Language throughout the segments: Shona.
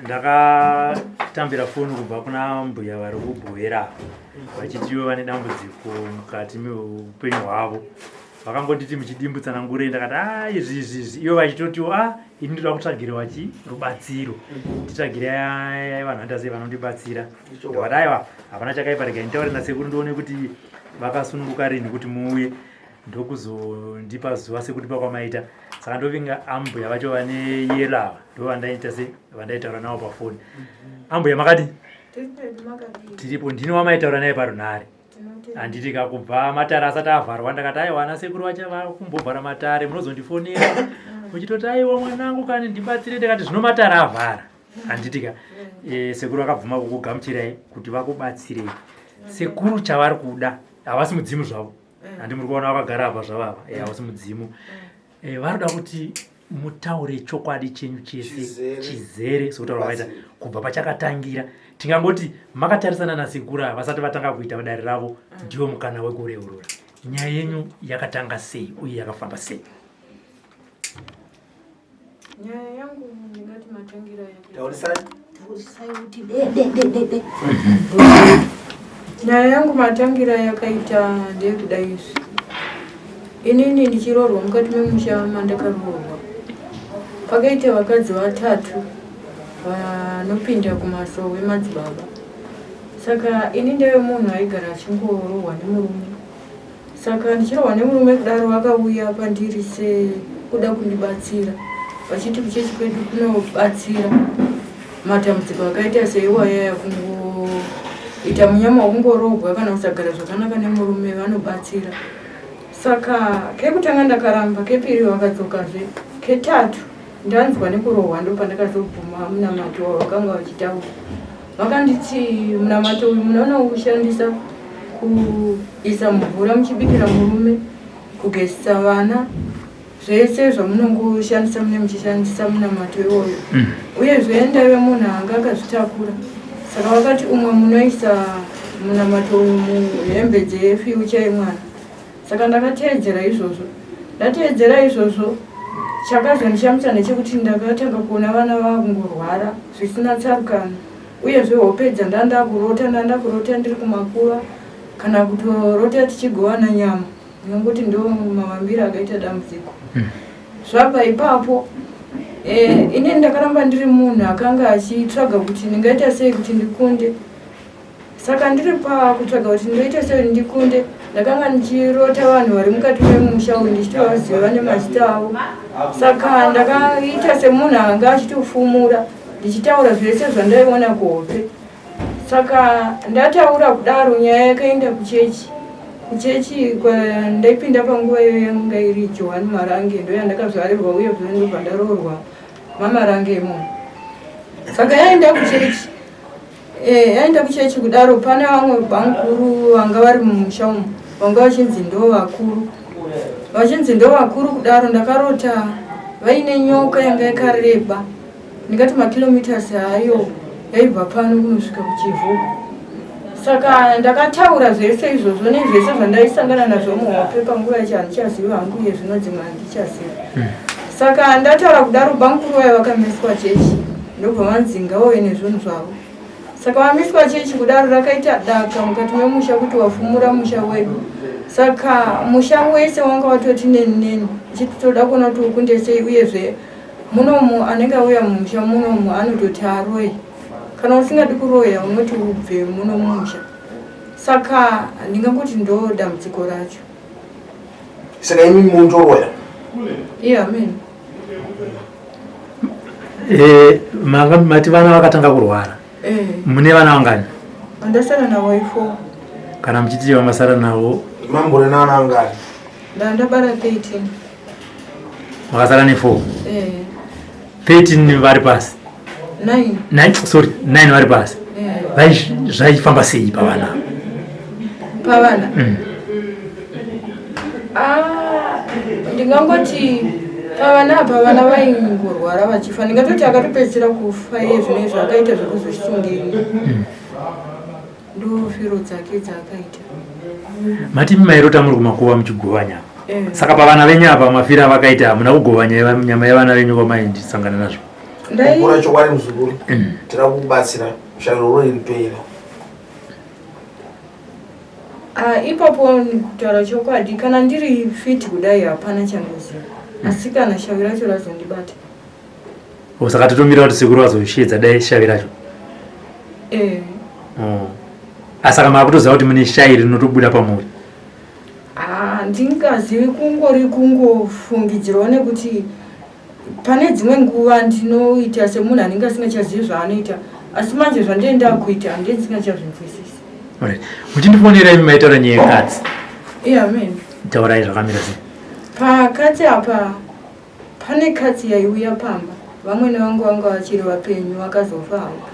Ndakatambira foni kubva kuna mbuya vari kuBuhera vachiti ivo vane dambudziko mukati meupenyu hwavo. Vakangonditi muchidimbu tsanangurei, ndakati a izvi izvi izvi, ivo vachitotiwo a ini ndoda kutsvagirwa chi rubatsiro, titsvagire vanhu vanoita sei vanondibatsira. Ndakati aiwa, hapana chakaipa, regai nditaure nasekuru ndione kuti vakasununguka rinhi kuti muuye. Ndokuzondipa zuva sekundipa kwamaita. Saka ndovinga ambuya vacho vane yelo ava ndo vandaita se vandaitaura navo pafoni. Ambuya, makadi? Tiripo. Ndini wamaitaura naye parunhare, handiti ka? Kubva matare asati avharwa, ndakati aiwa, ana sekuru vacha vakumbovhara matare, munozondifonera muchitoti aiwa mwanangu kani ndibatsire. Ndakati zvino matare avhara, handiti ka? Sekuru vakabvuma kukugamuchirai kuti vakubatsirei. Sekuru chavari kuda, havasi mudzimu zvavo, handi muri kuona vakagara apa zvavava, havasi mudzimu. Vari kuda kuti mutaure chokwadi chenyu chese chizere sekutaura vakaita kubva pachakatangira. Tingangoti makatarisana nasekuru ava vasati vatanga kuita dare ravo, ndiwo mukana wekureurura nyaya yenyu yakatanga sei uye yakafamba sei. Nyaya yangu ndingati matangira Taurisai. Taurisai kuti de de de de de. Nyaya yangu matangira yakaita ndeyekuda izvi. Inini ndichiroorwa mukati memusha mandakaroorwa, pakaita vakadzi vatatu vanopinda kumasowe madzibaba. Saka ini ndaive munhu aigara achingorohwa nemurume. Saka ndichirohwa nemurume kudaro, vakauya pandiri sekuda kundibatsira, vachiti kuchechi kwedu kunobatsira matambudziko akaita seiwayaya, kungoita munyama wekungorobwa kana kusagara zvakanaka nemurume, vanobatsira. Saka kekutanga ndakaramba, kepiri vakadzokazve, ketatu ndanzwa nekurohwa ndopandakazobvuma munamato wavakanga vachitaura. Vakanditi munamato uyu munonoushandisa kuisa mvura muchibikira murume, kugezisa vana, zvese zvamunongoshandisa mune muchishandisa munamato iwoyo. Uyezve ndaive munhu anga akazvitakura, saka vakati umwe munoisa munamato uyu muhembe dzefuture yemwana. Saka ndakateedzera izvozvo. Ndateedzera izvozvo, chakazondishamisa ndechekuti ndakatanga kuona vana vakungorwara zvisina tsarukano. Uyezve hope dzandanda kurota, ndanda kurota ndiri kumakuva kana kutorota tichigovana nyama. Ndingangoti ndo mavambiro akaita dambudziko. Zvabva ipapo, ini ndakaramba ndiri munhu akanga achitsvaga kuti ndingaita sei kuti ndikunde. Saka ndiri pakutsvaga kuti ndoita sei kuti ndikunde, ndakanga ndichirota vanhu vari mukati memusha uyu, ndichitovaziva nemazita avo. Saka ndakaita semunhu anga achitofumura, ndichitaura zvese zvandaiona kuhope. Saka ndataura kudaro, nyaya yakaenda kuchechi. Kuchechi kwandaipinda panguva iyoyo yanga iri Johani Marange, ndo yandakazvarirwa uye ndobva ndaroorwa maMarange imomo. Saka yaenda kuchechi, yaenda kuchechi kudaro, pane vamwe bamukuru vanga vari mumusha umu, vanga vachinzi ndo vakuru. Vachinzi ndo vakuru kudaro, ndakarota vaine nyoka yanga yakareba, ndingati makilometers ayo, yaibva pano kunosvika kuChivhu. Saka ndakataura zvese izvozvo nezvese zvandaisangana nazvo muhope panguva yacho. Handichaziva hangu iye zvino, dzimwe handichaziva. Saka ndataura kudaro, bamukuru vaya vakamiswa chechi, ndobva vanzi ngavauye nezvinhu zvavo. Saka vamiswa chechi kudaro, rakaita daka mukati memusha kuti wafumura musha wedu. Saka musha wese wanga watoti neni neni, uchiti toda kuona kuti ukunde sei. Uyezve munomu anenge auya mumusha munomu anototi aroi, kana usingadi kuroya unoti ubve muno mumusha. Saka ndingangoti ndo dambudziko racho. Saka imi mundoroya? Iye, amen. Manga mati vana vakatanga kurwara? Eh. Mune vana vangani? Andasara navo ifo. Kana muchiti vamasara navo? Mambure nana angani? Ndandabara 13. Makasara ne4? Eh. 13 vari pasi? 9. 9, sorry, 9 vari pasi. Eh. Zvaifamba sei pavana? Pavana? Ah, ndingangoti pavana apa, vana vaingorwara vachifa. Ndingatoti akatopedzisira kufa iye zvino izvo akaita zvekuzosungirira, ndo firo dzake dzaakaita. Mati mairota muri kumakuva muchigova nyama? Eh. Saka pavana venyu apa, mafiro avakaita, hamuna kugova nyama yevana venyu kwamaindisangana nazvo? Kura chokwadi muzukuru tira kukubatsira shavi roro ripera. Ah, ipapo kutaura chokwadi kana ndiri fit kudai hapana chandoziva asi kana shavi racho razondibata. Oh, saka totomira kuti sekuru vazoshedza dai shavi racho. Eh. Oh. Asaka makutoziva kuti mune shayi rinotobuda pamuri. Ah, ndingazivi kungori kungofungidzirawo nekuti pane dzimwe nguva ndinoita semunhu anenge asingachazivi zvaanoita asi manje zvandee ndakuita handee ndisingachazvinzwisisi. Alright. Muchindifonera imi maitaura nyaya yekatsi. Iya amen. Taurai zvakamira sei? Pakatsi apa pane katsi yaiuya pamba vamwene vangu vanga vachiri vapenyu vakazofa havo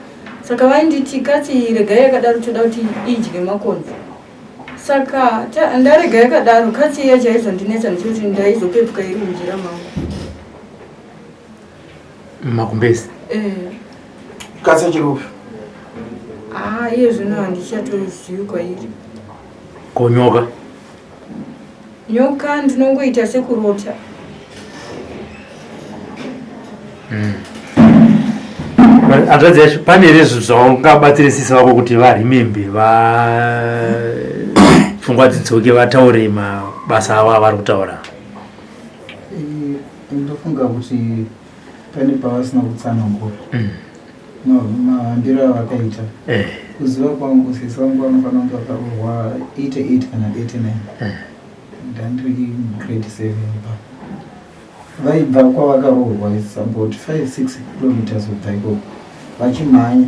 saka vainditi katsi iyi regai yakadaro toda kuti idye makonzo saka ndarega yakadaro katsi iya chaizondinetsa ndechekuti ndaizopepuka iri munjira mangu. Makumbezi. Eh. Katsi achiri kupi? Ah, iye zvino handichatozivi kwairi. Ko nyoka? Nyoka ndinongoita sekurota. Hanzvadzi yacho pane here zvaungabatsire sisi vako kuti varimembe va pfungwa dzidzoke vataure mabasa avo avari kutaura? Ndofunga kuti pane pavasina kutsanangura mahambiro avakaita. Kuziva kwangu sisi vangu vanofanira kunge vakaroorwa 88 kana 89. Ndandiri grade 7 ipapo. Vaibva kwavakaroorwa it's about 5 6 kilometers kubva ikoko vachimhanya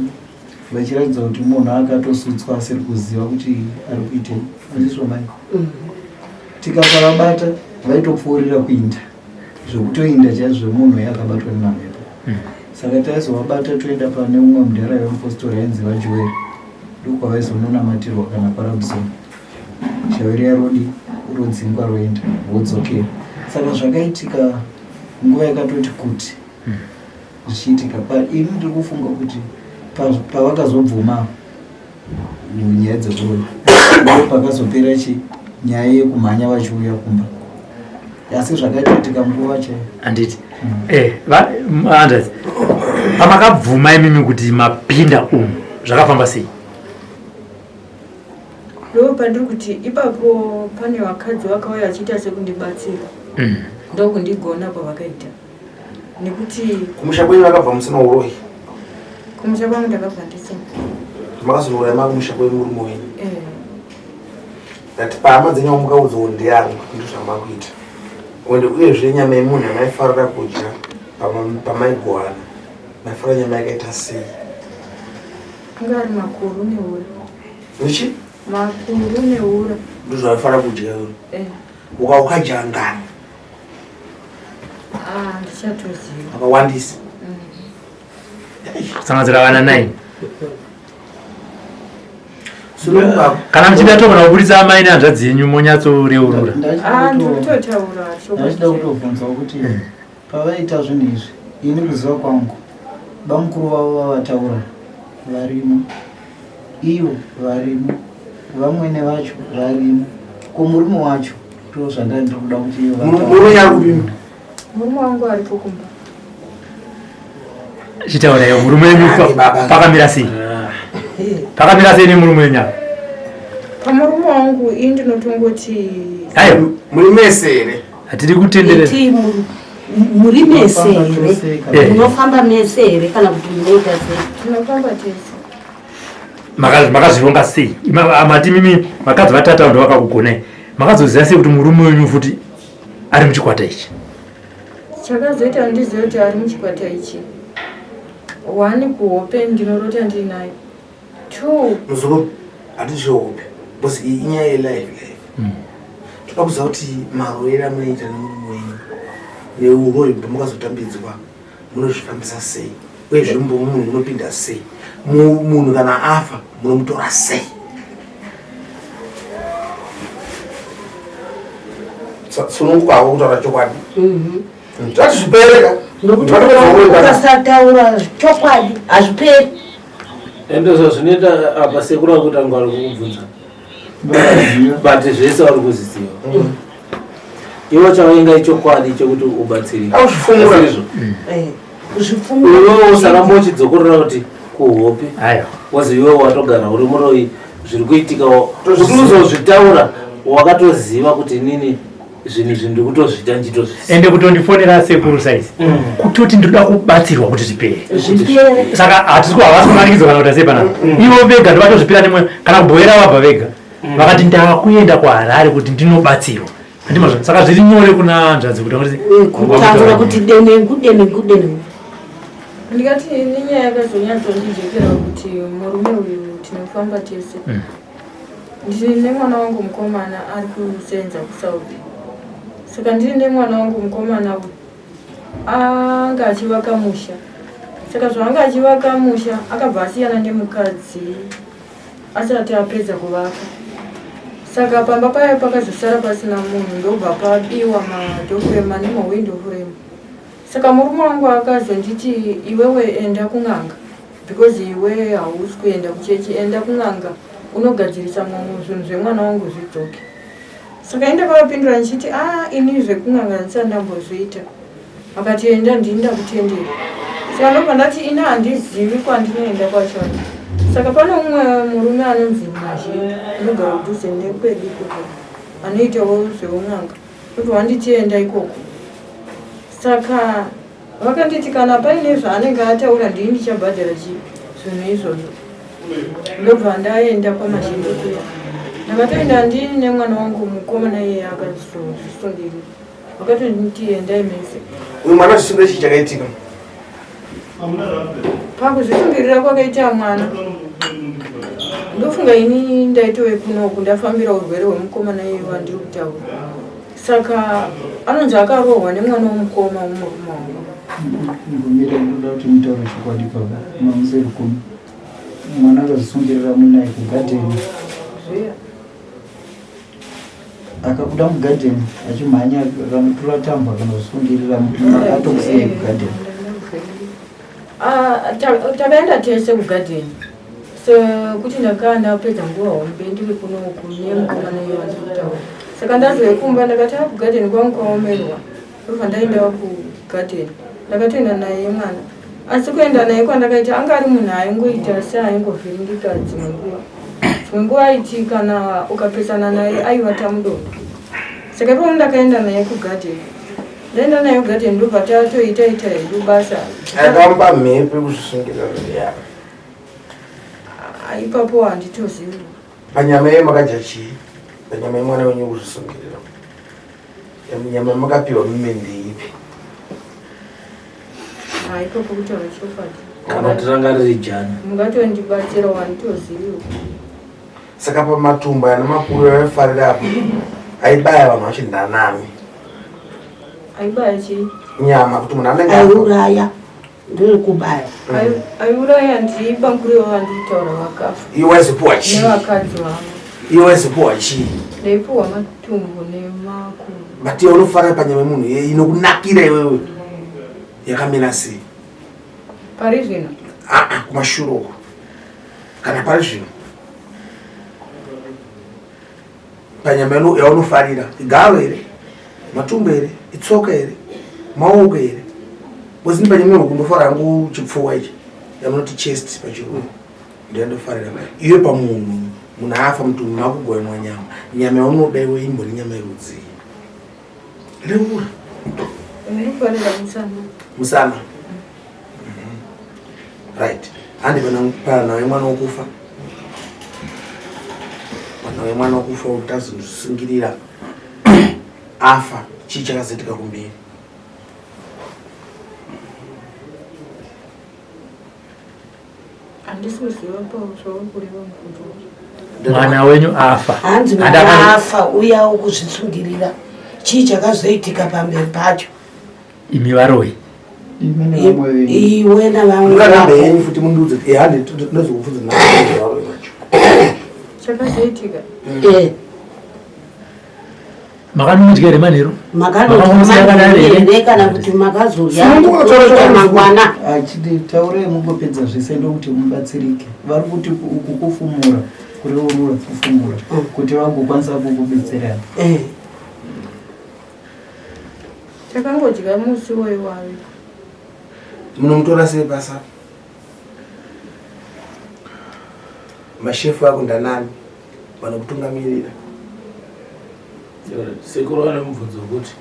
vachiratidza kuti munhu akatosutswa asiri kuziva kuti ari kuitei. Andizvo mai? Tikasavabata vaitopfuurira kuinda zvekutoinda chaizvo zvemunhu yakabatwa nemamhepo. Saka taizovabata toenda pane umwe mudhara wemupostori ainzi vaJoeri, ndokwavaizononamatirwa kana kwarabzoni. Shavi riya rodi rodzingwa roenda vodzokera. Saka zvakaitika nguva yakatoti kuti zvichiitika. Ini ndiri kufunga kuti pavakazobvuma nyaya dzekuroya ndipo pakazopera chi nyaya yekumhanya vachiuya kumba, asi zvakatoitika nguva chaiyo. Handiti Anders, pamakabvuma imimi kuti mapinda umu zvakafamba sei? Ndo pandiri kuti ipapo pane vakadzi vakauya vachiita sekundibatsira ndokundigona kwavakaita nekuti Kumusha kwenyu vakabva musina uroyi? Kumusha kwangu ndakabva ndisina. Makazonouraya makumusha kwenyu murume wenyu? Ndati pahama dzenyu wamukaudzawo ndiani kuti ndizvo zvamakuita? Ende uyezve nyama yemunhu yamaifarira kudya pamaigohana maifarira nyama yakaita sei? Anga ari makuru neura. Nichi? Makuru neura. Ndozvaifarira kudya iwe. Ukadya ngani? Ah, ndichatoziva. Akawandisa. Kusanganisira vana 9. Kana muchida togona kuburitsa amai nehanzvadzi yenyu monyatsoreurura. Ah, ndikutotaura Ndachida kutobvunzawo kuti pavaita zvinhu izvi, ini kuziva kwangu bamukuru vavo vavataura varimo, ivo varimo, vamwene vacho varimo, ko murume wacho? Ndo zvandandiri kuda kuti ivo vataure. Murume ari kupi? Murume wangu aripo kumba. Chitauraiwo murume wenyu pakamira sei? Pakamira sei nemurume wenyu apa? Pamurume wangu ini ndinotongoti Aiwa, Muri mese here? hatidi kutenderera. Iti muri mese Munofamba here? tose kana- Munofamba mese here kana kuti munoita sei? Tinofamba tese. Makazvironga sei? Mati mimi vakadzi vatatu avo ndovakakugonai. Makazoziva sei kuti murume wenyu futi ari muchikwata ichi? Chakazoita ndizive kuti ari muchikwata ichi, one, kuhope ndinorota ndinaye, two, Muzukuru, hatizvihope because iyi inyaya yelife life. Toda kuziva kuti marwere amunoita nemurume wenyu neuroyi pamukazotambidzwa munozvifambisa sei, uyezve mumbo munhu munopinda sei, munhu kana afa munomutora sei? Sununguka hako kutaura chokwadi. Tati zvipereka. Nokuti ukasataura chokwadi hazviperi. Ende zvazvinoita apa sekuru akuita kunge ari kukubvunza. Ndovaziva. But zvese vari kuzviziva. Ivo chavenga ichokwadi chekuti ubatsirike. Akuzvifumura. Asizvo? Kuzvifumura. Iwewe usaramba uchidzokorora kuti kuhope. Aiwa. Wazi iwewe watogara uri muroyi zviri kuitika kuti uzozvitaura wakatoziva kuti inini zvinhu izvi ndiri kutozviita ndichitozviziva. Ende kutondifonera sekuru saizi kutoti ndinoda kubatsirwa kuti zvipere. Zvipere. Saka hatisi havasi kumanikidzwa kana kuita sei panapa. Ivo vega ndovatozvipira nemwe kana kubhoera vabva vega. Vakati ndakuenda kuHarare kuti ndinobatsirwa. Handimazvo. Saka zviri nyore kuna hanzvadzi kuti vangoti Kutaura kuti denengu denengu denengu. Ndikati nenyaya yakazonyatsondijekera kuti murume uyu tinofamba tese. Ndiri nemwana wangu mukomana ari kusenza kuSaudi. Saka ndiri nemwana wangu mukomana uyu anga achivaka musha. Saka zvaanga achivaka musha akabva asiyana nemukadzi asati apedza kuvaka. Saka pamba paya pakazosara pasina munhu ndobva pabiwa madhofuremu ane mahwindo furemu. Saka murume wangu akazonditi iwewe enda kun'anga because iwe hausi kuenda kuchechi, enda kun'anga unogadzirisa zvinhu zvemwana wangu zvidzoke. Saka ini ndakavapindura ndichiti a ini zvekun'anga ndisati ndambozviita. Vakati enda ndini ndakutendera. Saka ndobva ndati ini handizivi kwandinoenda kwachona. Saka pane umwe murume anonzi Mazhi anogara kudhuze nekwedu ikoko anoitawo zveun'anga. Ndobva vanditi enda ikoko. Saka vakanditi kana paine zvaanenge ataura ndini ndichabhadhara chi zvinhu izvozvo. Ndobva ndaenda kwaMazhinji kuya. Ndakatoenda ndini nemwana wangu mukomana iyeye akazozvisungirira. Vakatonditi endai mese. Uyu mwana azvisungirira chii chakaitika? Pakuzvisungirira kwakaita mwana ndofunga ini ndaitove kunoku ndafambira urwere hwemukomana iye wandiri kutaura. Saka anonzi akarohwa nemwana womukoma womurume wangu. Ngomira ndoda kuti mutaure chokwadi baba mamuseri kumi. Mwana akazvisungirira muinaye kugadheni. Zviya. Akabuda mugadheni achimhanya akanotora tambo akanozvisungirira atomusiyai kugadheni. Takaenda tese kugadheni sekuti ndakaa ndapedza nguva hombe ndiri kunoku nemukomana iye wandiri kutaura. Saka ndazouya kumba ndakati a kugadheni kwangu kwaomerwa ndobva ndaendawo kugadheni. Ndakatoenda naye mwana asi kuenda naye kwandakaita anga ari munhu aingoita seaingovhiringika dzimwe nguva. Dzimwe nguva aiti kana ukapesana naye aivata mudondo. Saka ipapo ndakaenda naye kugadheni. Ndaenda naye kugadheni ndobva tatoita ita hedu basa. Akamupa mhepo yekuzvisungirira ya. Ipapo handitozivi. Panyama yeye makadya chii? Panyama yemwana wenyu kuzvisungirira. Nyama yamakapiwa mime ndeipi? Ipapo kutaura chokwadi. Kana kuti ranga riri jana. Mungatondibatsira handitozivi. Saka pamatumba ana makuru vaifarira apo aibaya vanhu vacho ndanami. Aibaya chii? Nyama kuti munhu anenge Aiuraya ndeyekubaya. Aiuraya ndibankuru vavandiri kutaura vakafa. Iwe waizopuwa chii? Nevakadzi vavo. Iwe waizopuwa chii? Ndaipuwa matumbu nemakuru. But iwe unofarira panyama yemunhu inokunakira iwewe yakamira sei? Pari zvino? Aa, kumashure uko. Kana pari zvino. Panyama yaunofarira igaro here? Matumbu here? Itsoka here? Maoko here? Because ini panyama yehuku ndofarira hangu chipfuwa ichi yamunoti chest pachirungu ndoyandofarira. Iwe pamunhu munhu afa mutumbi makugoyanwa nyama, nyama yaunoda iwe imbori nyama yerudzii? Reura. Ndinofarira musana. Musana. Right. Handi pana wemwana wokufa. Pana wemwana wokufa utazosungirira afa chii chakazoitika kumberi? Handisi kuziva zvauri kureva mubvunzo. Mwana wenyu afa. Hanzi mwana afa uya wokuzvisungirira. Chii chakazoitika pamberi pacho? Imi varoyi. Iwe navamwe Mungarambe henyu futi mundiudze kuti handi ndozokubvunza navaroyi vacho. Chakazoitika? Makanomudya here manheru? Makanomudya here kana kuti makazodya mangwana? Achidi taurai mungopedza zvese ndokuti mubatsirike. Vari kuti uku kufumura, kureurura kufumura kuti vagokwanisa kukubetserana. Takangodya musi waiwayo. Munomutora sei basa? Mashefu ako ndanani vanokutungamirira? Sekuru vane mubvunzo wekuti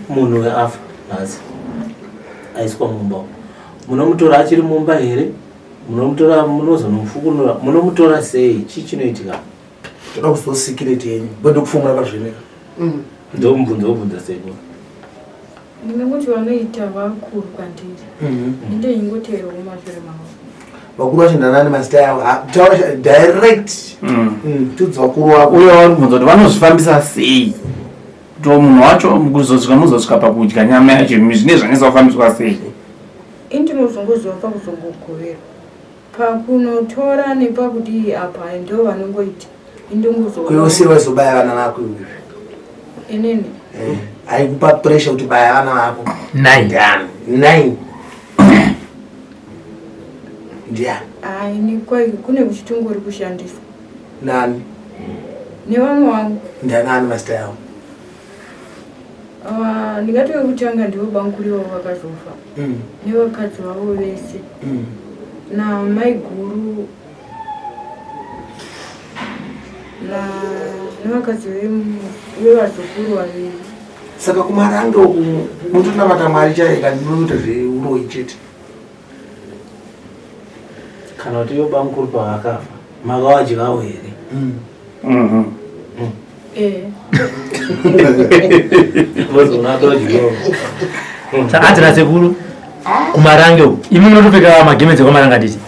munhu weafa nhasi aiswa mumba umu. Munomutora achiri mumba here? Munomutora munozonomufukunura? Munomutora sei? Chii chinoitika? Toda kuziva secret yenyu. Ndokufumura pazveneka. Ndomubvunzo wobvunza sekuru. Ndingangoti vanoita vakuru kwandiri. Inde ingoteerawo mashure mavo. Vakuru vacho ndanani mazita yavo? Taura direct. Tudza vakuru vako. Uye vari kubvunza kuti vanozvifambisa sei, kuti munhu wacho kuzosvika muzosvika pakudya nyama yacho, zvine zvanetsa kufambiswa sei? Indinozongoziva pakuzongogoverwa pakunotora nepakudii apa ndo vanongoita, indongozoona. Kuiwe vaizobaya vana vako iwewe? Inini? Eh, aikupa pressure kuti baya vana vako. Nine. Ndiani? Nine. Ndiani? Ai, ni kune kuchitongori kushandiswa. Nani? Nevamwe vangu. Ndianani mazita yavo? Ah, ndingati vekutanga ndivo bamukuru vavo vakazofa nevakadzi vavo vese namaiguru nevakadzi vevazukuru vaviri. Saka kumarange uku munotonamata Mwari chaiye kana munoita zveuroyi chete? Kana kuti ivo bamukuru pavakafa makavadyawo here? Eh. Vozonatodyawo. Saka sekuru, kumarange uku imi munotopfeka magemenzi ekwamaranga, nditi?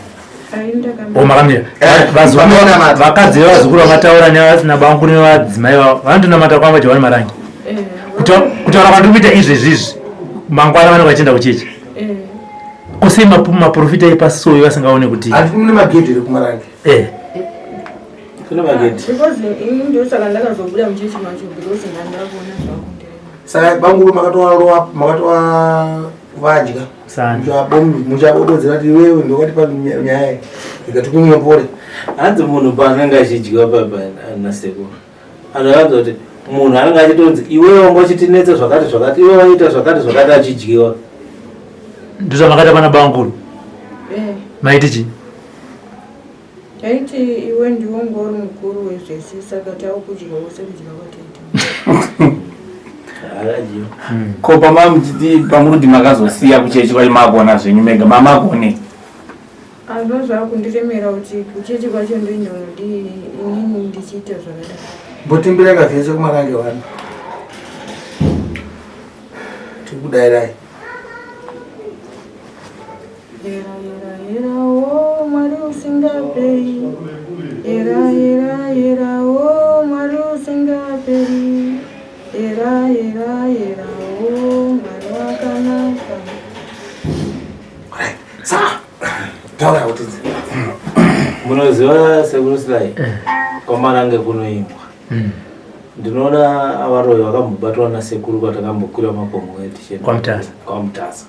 Ai, ndakamira. O, makamira. Vazukuru, Vanonamata. vakadzi vevazukuru vamataura nabamukuru nevadzimai vavo vanotonamata kwamba Johani Marange. Eh. Kutaura kwandiri kuita izvezvizvi, mangwana vanenge vachienda kuchechi. Eh. Kosei maprofita epasoyo vasingaone kuti Handi mune magedhi ere kumarange? Eh. Kune magedhi. Because ini ndosaka ndakazobuda muchechi macho, because ndandakuona zvakundirema. Saka banguru makatovarowa, makatovadya? Sani. Muchabododzera kuti iwewe ndokatipa nyaya iyi ikati kunyopore. Hanzi munhu paanenge achidyiwa papa nasekuru, anovanza kuti munhu anenge achitonzi iwewe wanga uchitinetsa zvakati zvakati, iwe waita zvakati zvakati, achidyiwa. Ndozvamakaita pana bamukuru? Eh. Maiti chii? Taiti iwe ndiwo ngori mukuru wezvese, saka taukudyawo sekudya kwataita. Akadyiwa. Ko pamamuchiti pamuri kuti makazosiya kuchechi kwacho, makuona zvenyu mega, mamakone? Azvo zvakundiremera kuti kuchechi kwacho ndinonodii inini ndichiita zvakadai. Mbotimbira kavhese kumarange wani tikudairai. Era, era, era o Mwari usingaperi, era, era, era o Mwari usingaperi, era, era, era o Mwari wakanaka. Right. Saka taura kutidzi. Munoziva sekuru Silai, kwamarange kunoimbwa. Ndinoona avaroyi vakambobatwa nasekuru kwatakambokwira makomo tichienda KwaMutasa. KwaMutasa.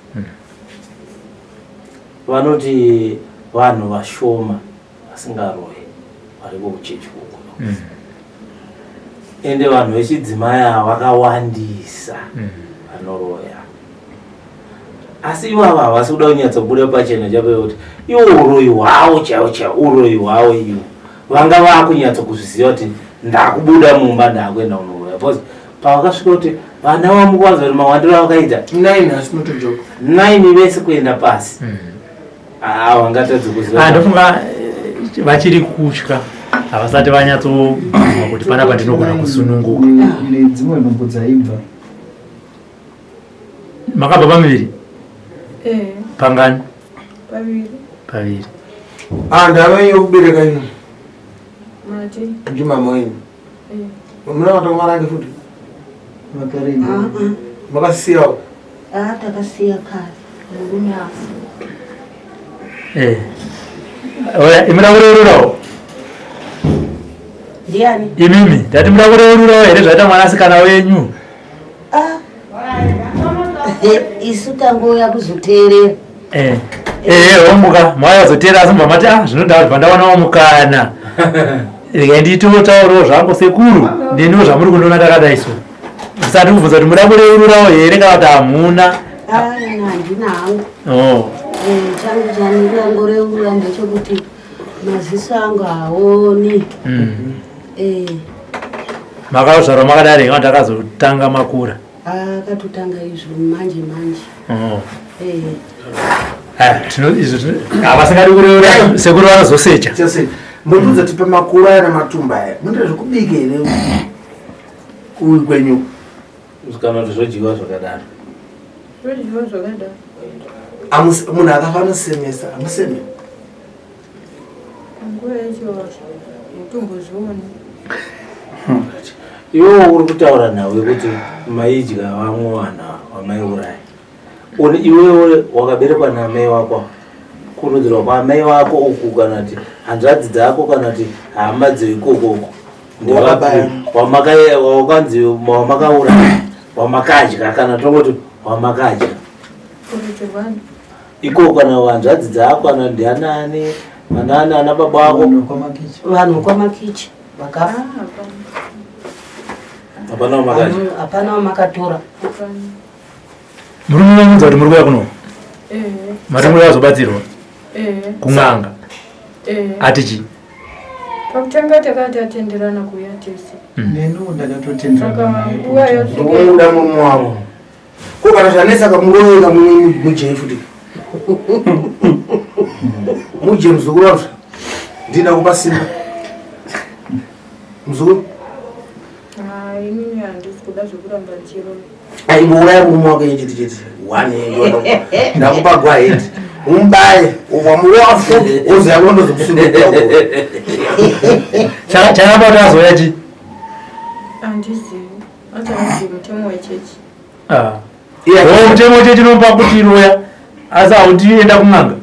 Vanoti vanhu vashoma vasingaroyi variko kuchechi uko, ende vanhu vechidzimai ava vakawandisa vanoroya, asi ivava havasi kuda kunyatsobuda pachena chapo kuti iwo uroyi hwavo chaiwo chaiwo, uroyi hwavo iwo vanga vakunyatso kuzviziva kuti ndakubuda mumba ndakuenda kunoroya, because pavakasvika kuti vana vamukuwanza kuti mawandiro avakaita. Nine has not a joke. Nine vese kuenda pasi, havangatadzi kuziva. Ah, ndofunga vachiri kutya, havasati vanyatsobvuma kuti panapa ndinogona kusununguka. Nedzimwe nhumbu dzaibva. Makabva pamiviri? Eh. Pangani? Paviri. Paviri. Ah, ndava yekubereka ino. Mati. Ndimama wenyu? Eh. Munamata kumarange futi? Vakarega. Makasiyawo? Ah, takasiya kare murume afa. Eh. Oya, imi muda kureururawo? Ndiani? Imimi, ndati muda kureururawo here zvaita mwanasikana wenyu? Ah. Isu tangouya kuzoteerera. Eh. Eh, womuka mwayazoteera, asi mubva mati, ah, zvino ndabva ndawanawo mukana, regai nditotaurawo zvangu. Sekuru, neniwo zvamuri kundiona ndakadai so, ndisati kubvunza kuti muda kureururawo here kana kuti hamuna. Aina handina hangu. Oh. Eh, changu chandingangoreurura ndechekuti maziso angu haoni. Eh, Makazvarwa makadari kana takazotanga makura. Akatotanga izvo manje manje. Oh. Eh, Ah, tino izvo havasingadi kureura sekuru vanozosecha. Chese mundiudza tipe makuru aya nematumba aya munoita zvekubika here kuwi kwenyu? Kana kuti zvodyiwa zvakadaro. Zvodyiwa zvakadaro. Munhu akafa anosemesa, hamusemi? Nguva yacho mutombozvioni. Iwewo uri kutaura nhau yekuti maidya vamwe vanhu vamaiuraya. Iwewe wakaberekwa naamai wako, kurudzirwa kwaamai wako uku, kana kuti hanzvadzi dzako, kana kuti hama dzeikoko uku, Wakabaya. wakanzi wamakauraya, wamakadya, kana tongoti wamakadya Kurudzi rwani? ikoko, kana hanzvadzi dzako, kana ndianani, vanani, ana baba wako. Vanhu kwamakichi. Vanhu kwamakichi vakafa. Ah, hapana. Hapana wamakadya? Hapana wamakatora. Hapana. Muri munonudza kuti muri kuuya kuno? Ehe. Mari muri kuzobatsirwa Ehe. kun'anga. Ehe. Ati chii? Pakutanga takati tatenderana kuuya tese. Neniwo ndakatotenderana Saka naye nguva kuti- yosvika. Ndikuda murume wavo ko kana zvanetsa kamuroeka mujei futi muje muzukuru wazvo ndida kupa simba muzukuru. Ah, inini handisi kuda zvekuramba ndichiroya. Aingouraya murume wake chete chete one ndakupa gwahedi umubaye wamurowa futi wozoya kunondozokusungira. Charamba kuti azouya chii? Handizivi. Atanzi mutemo wechechi. Ah. Oh, mutemo wechechi unopa kuti roya asi hauti enda kun'anga.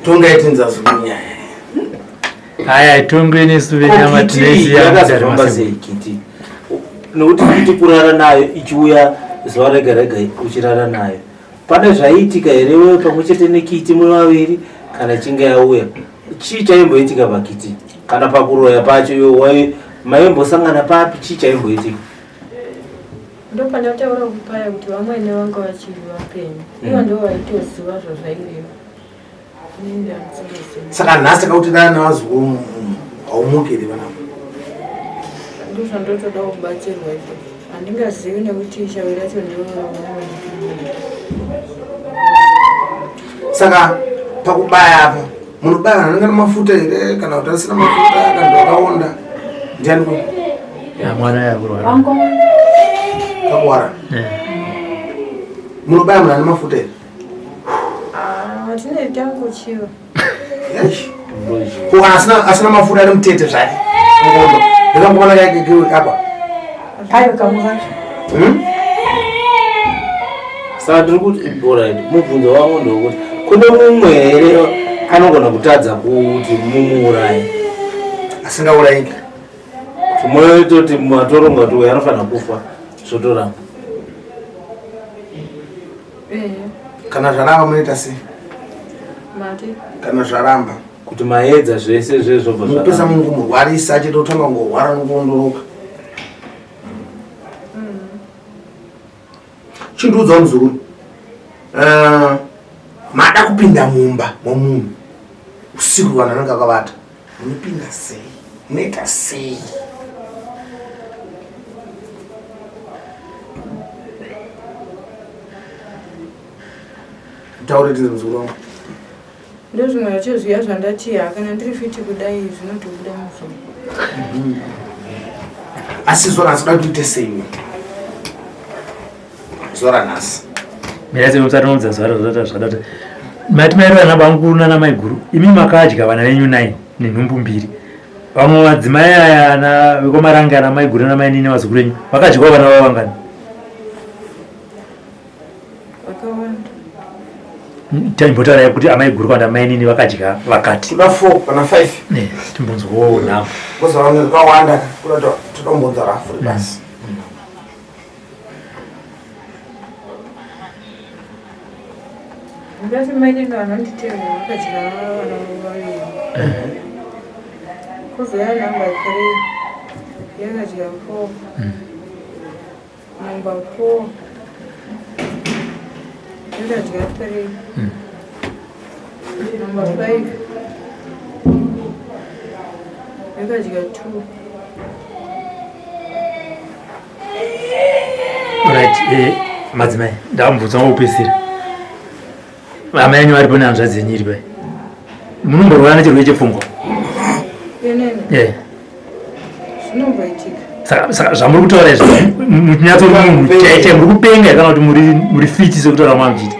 Tongaitinza zukunyaya. Aya itongwe nesu venyama tinoisiya Yakazofamba mudare. sei kiti? Nokuti kiti kurara nayo ichiuya zuva rega rega uchirara nayo, pane zvaiitika here wewe pamwe chete nekiti muri vaviri kana ichinge yauya? Chii chaimboitika pakiti kana pakuroya pacho? Iwe maimbosangana papi? Chii chaimboitika? Ndopandataura kupaya kuti vamwene vanga vachiri vapenyu. Ivo ndo vaitoziva zvazvaireva. Inini handisingazivi. Saka nhasi takakuti dana navazukuru haumukiri vanavo? Ndozvandotoda kubatsirwa izvozvo. Handingazivi nekuti shavi racho ndiro. Saka pakubaya apa munobaya vanhu vanenge nemafuta here kana kuti asina mafuta kana kuti vakaonda? Ndiani ko? Ya, mwana yakurwara. Kakuwara. Munobaya munhu ane mafuta here? Hatine tangochiva. Eish. Ko kana asina mafuta ari mutete zvake ngondo ndikangomana apa. Ayo kamukacho. Hmm? Saka ndiri kuti, alright, mubvunzo wangu ndewekuti kune mumwe here anogona kutadza kuti mumuuraye? Asingaurayiki. Kuti moitoti matoronga kuti uyu anofanira kufa, zvotoramba. Ehe. Kana zvaramba munoita sei? Mati. Kana zvaramba. Kuti maedza zvese zvezvobva mupesa zvaramba. mungu murwarisa chete otanga kungorwara nokuondoroka. Chindiudzawo muzukuru. Mada kupinda mumba momunhu usiku, vanhu vanenge vakavata, munopinda sei? Munoita sei? Taure tinze muzukuru wangu. Ndozvimwe zvacho zviya zvandati ha kana ndiri fiti kudai zvinotobuda muzoro. Asi zuva ranhasi kuda kuti uite sei iwe? Zuva ranhasi. Mirase musati maudza zuva razvada zvada kuti mati mairi vana bamukuru nana maiguru, imi makadya vana venyu 9 nenhumbu mbiri. Vamwe madzimai aya ana vekwamaranga ana maiguru nana mainini vazukuru venyu vakadyiwa vana vavo vangani? Vakawanda. Taimbotaura kuti amaiguru kana amainini vakadya vakati. Toda 4 kana 5. Ne, timbonzwawo nhamo. Because vanhu vakawanda kuda todombonza rafuri basi. Ndati mainini vanonditevera vakadya vana vaviri. Kuzouya namba 3. Yakadya 4. Number 4. Yakadya 3. Number 5. Yakadya 2. Right, eh, madzimai ndamubvunza wokupedzisira. Amai enyu varipo nehanzvadzi yenyu iri pai. Munomborwara nechirwere chepfungwa? Inini Eh. zvinomboitika. Saka saka zvamuri kutaura izvi muchinyatsori munhu chai chai muri kupenga here kana kuti muri muri fiti sekutaura kwamuchiita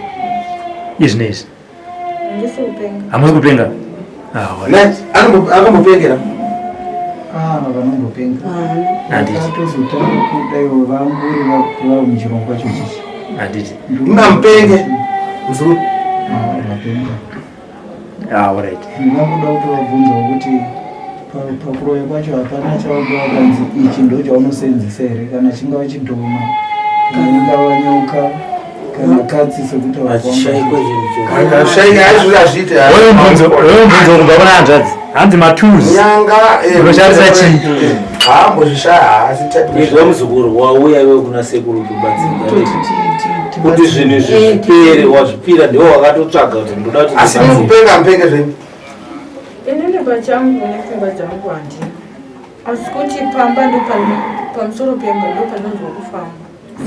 izvi neizvi? Handisi kupenga. Hamusi kupenga? Ah, Ne, akambopengera. Ah, vanombopenga. Handiti. Vakatozotanga kudaiwo vanguri vakuva muchirongwa chochichi. Handiti. Mungamupenge. Mzukuru. Ah, vapenga. Ah, alright. Ndingangoda kutovabvunzawo kuti pakuroya kwacho hapana chawanga wakanzi ichi ndo chaunosenzesa here kana chingava chidhoma kana ingava nyoka kana katsi sekutaura Hachishaikwe chinhu cho. Shaika aizvi azviite. Wewe mubvunzo, wewe mubvunzo kubva kuna hanzvadzi. Hanzi matools. Nyanga Unoshandisa chii? Haambozvishaya haasi type. Izwa muzukuru wauya iwe kuna sekuru kubatsira. Kuti zvinhu izvi zvipere wazvipira ndiwo wakatotsvaga kuti ndoda kuti Asi ndibatsire. mukupenga mupenge zvenyu. Inini pachangu nepfungwa dzangu handina. Asi kuti pamba ndopano pamusoro pemba ndopanonzwa kufamba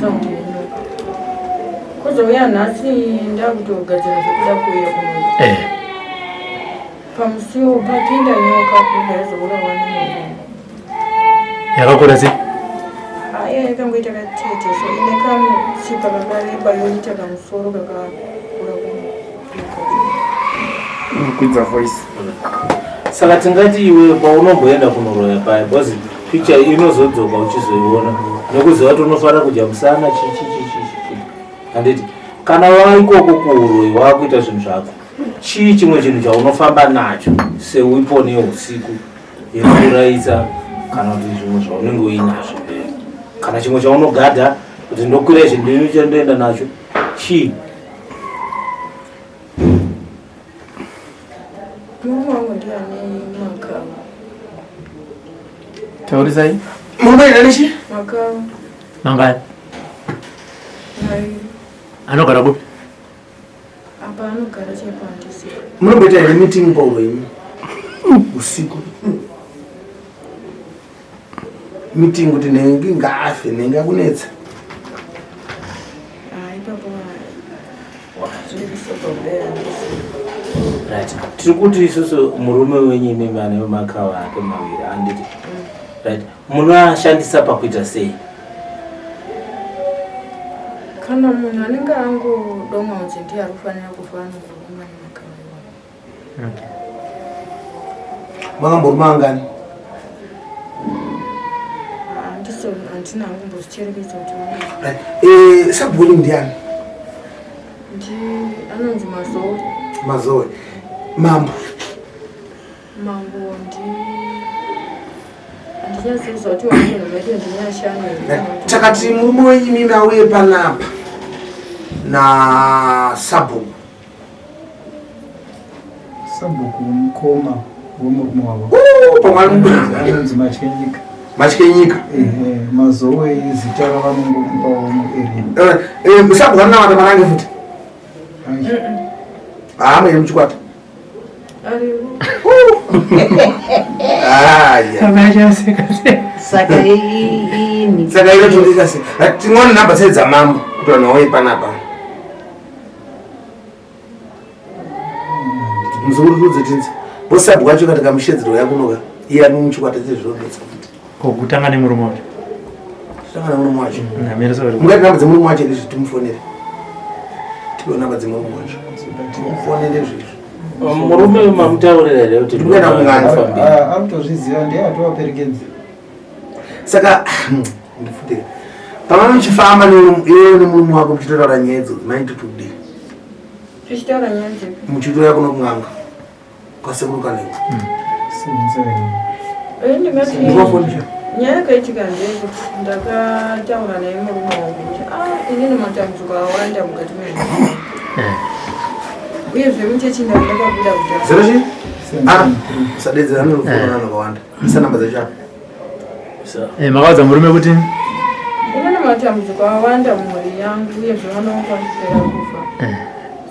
saundi yenyoka. Kuzouya nhasi ndakutogadzira zvekuda kuuya kuno. Eh. Pamusiwo papinda nyoka kubva yazourawa nemurume. Yakakura sei? Aya yakangoita katete so ine kamutsipa kakareba yoita kamusoro kakakura Kukwidza voice. Saka tingati iwe paunomboenda kunoroya paya because picture inozodzoka uchizoiona nekuziva kuti unofanira kudya musana chichi chichi chichi handiti kana waikoko kuuroyi waakuita zvinhu zvako chii chimwe chinhu chaunofamba nacho seweapon yeusiku yekuurayisa kana kuti zvimwe zvaunenge uinazvo kana chimwe chaunogadha kuti ndokwira ichi ndini chandoenda nacho chii? Murume wangu ndiye ane makava. Taurisai. Murume ane chi? Makava. Mangani? Maviri. Anogara kupi? Apa anogara chaipo handisi. Munomboita here meeting pauro imi? Usiku. Meeting kuti nhengi ngaafe, nhengi akunetsa. Ah, ipapo zviri sopa kudai handisi. Right. Tiri kuti isusu murume wenyu imimi ane makava ake maviri handiti? Right. Munoashandisa pakuita sei? Kana munhu anenge angodomwa kunzi ndiye ari kufanira kufa anongorumwa nemakava iwayo. Okay. Makamboruma angani? Handisi handina hangu kumbozvicherekedza kuti vanenge. Right. Eh, sabhuku ndiani? Ndi anonzi Mazowe. Mazowe. Mambo. Mambo ndi handinyatsoziva kuti wamunhu medu ndinyashanu here. Takati murume wenyu imimi auye panapa nasabhuku. Sabhuku mukoma wemurume wavo. Pamwe Anonzi Matyenyika. Matyenyika. Ehe, Mazowe izita ravanongomupawo muarea. Eh, sabhuku anonamata marange futi. Haama yemuchikwata. Aripo. Aya. Saka ini. Saka inotonga sei? Tingoona namba sei dzamambo kuti vanhu vauye panapa. Muzukuru tudze tinzi. Bosabhuku wacho kati kamushedzero yakunoka. Iye ari muchikwata chezvirobetsa futi. Ko kutanga nemurume wacho. Kutanga nemurume wacho. Namira saka. Mungati namba dzemurume wacho izvi timufonere. Tipe namba dzemurume wacho. Timufonere zvezvo. Murume mamutaurira here kuti Ndikuenda kun'anga. Arikutozviziva ndiye atovaperekedza. Saka ndifutire. Pamwe muchifamba iwe nemurume wako muchitotaura nyaya idzodzo maiti kudii? Tichitaura nyaya dzipi? Muchitouya kuno kun'anga kwasekuru Kanengo. Eh, ndingati Ndinofonera. nyaya yakaitika ndeyekuti ndakataura naye murume wangu kuti ah inini matambudziko awanda mukati mehupenyu. Uyezve muchechi ndanga ndakabuda kudhara. Zero chii? Ah, usadedzera nerufu rwavanhu vakawanda. Isa namba dzacho apa. Eh, makaudza murume kuti Inini matambudziko awanda mumhuri yangu uyezve mwana wangu anopera kufa.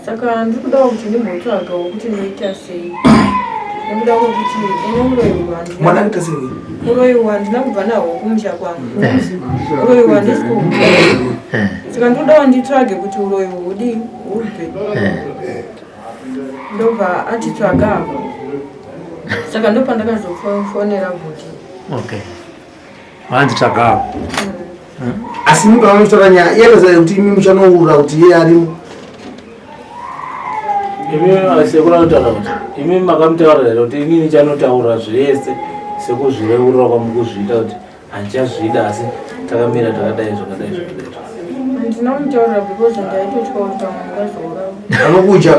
Saka ndiri kudawo kuti ndimbotsvagawo kuti ndoita sei. Nekuda kwekuti ini uroyi hwandina Mwana akaita sei? uroyi hwandina kubva nahwo kumusha kwangu. Uroyi hwandisi kuhuda. Saka ndinodawo nditsvage kuti uroyi hudi hubve. Ndobva atitsvaga apa. Saka ndopandakazofonera bhuti. Okay, vanzi tsvagawo. Asi imi pavamuchitaura nyaya iye anoziva kuti imi muchanoura kuti iye arimo. Imi sekuru anotaura kuti imi makamutaurira here kuti inini chanotaura zvese sekuzvireurura kwamukuzviita kuti handichazvida, asi takamira takadai zvakadai zvakadai. Handina because ndaitotya kuti pamwe ndingazourawa. Anokuja.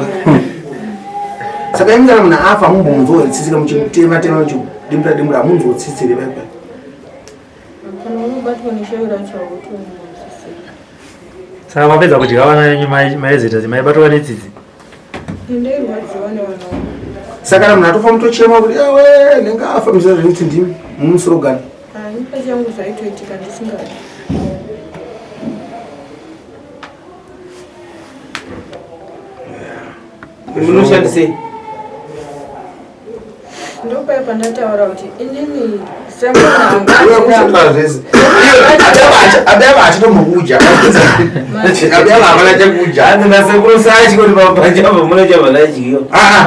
Saka imi kana munhu afa hamumbonzwa tsitsi muchimutema tema muchidimbura dimbura, hamunzwa tsitsi here paipa? Kana unobatwa neshavi racho hautombonzwisisi. Saka mapedza kudya vana venyu, maizoita sei? Maibatwa netsitsi? Ndairwadziwa nevana vangu. Saka kana munhu atofa mutochema kuti ewe ndinge afa, muchiziva zvekuti ndimi mumusorogani? Ini pachangu zvaitoitika ndisingadi. Munoshandisei? Ndopaya pandataura kuti inini semunhu Uya anga kushandira zvese. Ababa achitombokuja. Ababa havana chekuja. Hanzi nasekuru sachi kuti pachabva munochabva ndadyiwa. Ah,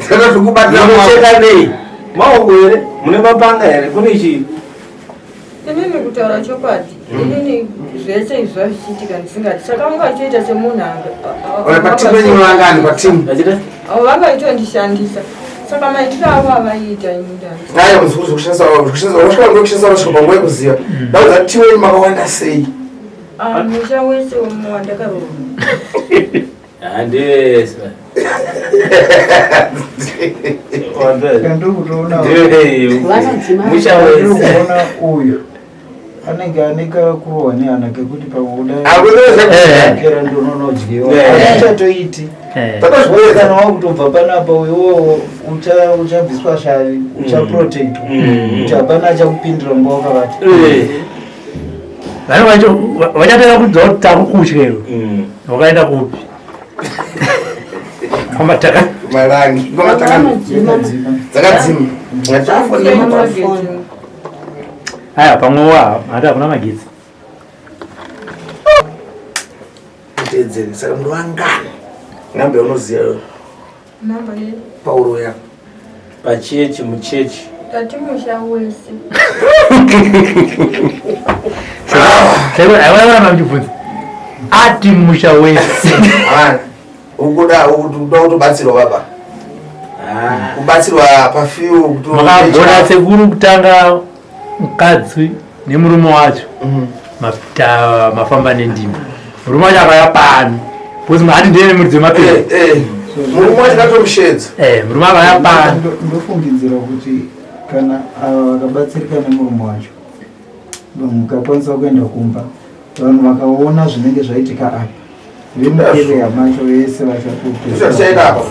saka zvikubatira. Munocheka nei? Maoko here? Mune mapanga here? Kune chii? Inini kutaura chokwadi, inini zvese izvi zvavichiitika ndisingadi, saka vanga vachiita semunhu Ora patimu yenyu vangani patimu? Achita? Vangaitondishandisa, saka maitiro avo avaiita ini ndandi Aya muzukuru, zvekushandisa zvekushandisa wasvika ndokushandisa wasvika panguva yekuziva. Ndaudza timu yenyu makawanda sei? Ah, musha wese wandakaroorwa. Handese. Ndokutoona Vanodzima. Musha wese. Ndikuona uyu anenge ane kakurohwa nehana kekuti pamwe Hakuna. kudakera ndononodyiwa achichatoiti. Takazviweza. Kana wakutobva panapa iwowo uchabviswa shavi, uchaprotectwa kuti hapana achakupindira nguva wakavata. Vanhu vacho vachatanga kudza kuti takukutya iwe. Wakaenda kupi? Kwamataka. Marangi. Kwamataka. Vanodzima. Dzakadzima. Ngachafa. Magetsi. Aya pamwe wa hati hakuna magetsi. Mutedzere. Saka munhu wangani? Namba yaunoziva iwe, Namba ye Pauro ya. Pachechi, muchechi. Tati musha wese. Saka aiwa muchibvunza ati musha wese. Havana. Ukuda ukuda kutobatsirwa baba. Kubatsirwa pafiu kuti Makagona sekuru kutanga mukadzi nemurume wacho. Mafamba nendima, murume wacho akauya pano because hati ndiye nemuridzi wemapepa. Eh, eh. Murume wacho katomushedza. Eh, murume akauya pano. Ndofungidzira kuti kana ava vakabatsirika nemurume wacho, mukakwanisa kuenda kumba, vanhu vakaona zvinenge zvaitika apa, vemuarea macho vese Ndizvo zvichaita apa. vachatoa.